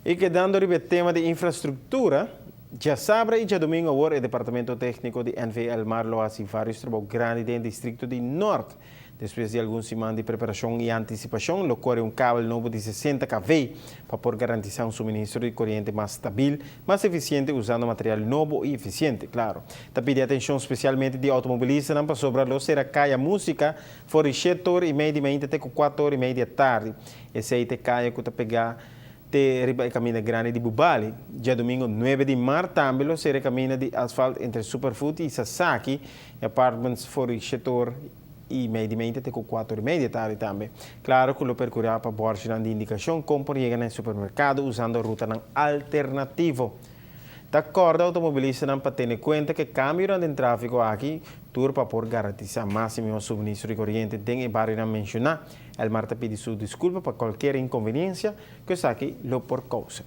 Y kedando riba e tema di infrastructura, diasabra y diadomingo awor e departamento tecnico di NV Elmar lo haci varios trabou grandi den districto di Noord. Despues di algun siman di preparacion y anticipacion, lo core un kabel nobo di 60 kV pa por garantisa un suministro di coriente mas stabil, mas eficiente usando material nobo y eficiente, claro. Ta pidi atencion specialmente di automobilistanan pasobra lo sera Caya Musica for di 7:30 di mainta te cu 4:30 di atardi. Esey ta e caya cu ta pega te riba e caminda grandi di Bubali. Diadomingo 9 di maart tambe lo sera e caminda di asfalt entre Superfood y Sasaki Apartments for di 7:30 di mainta te cu 4:30 di atardi tambe. Claro cu lo percura pa borchinan di indicacion con por yega na e supermercado usando rutanan alternativo. Ta corda automobilistanan pa tene cuenta cu e cambionan den trafico aki tur pa por garantisa mas y mihor suministro di coriente den e barionan menciona. Elmar ta pidi su disculpa pa cualkier inconveniencia cu esaki lo por causa.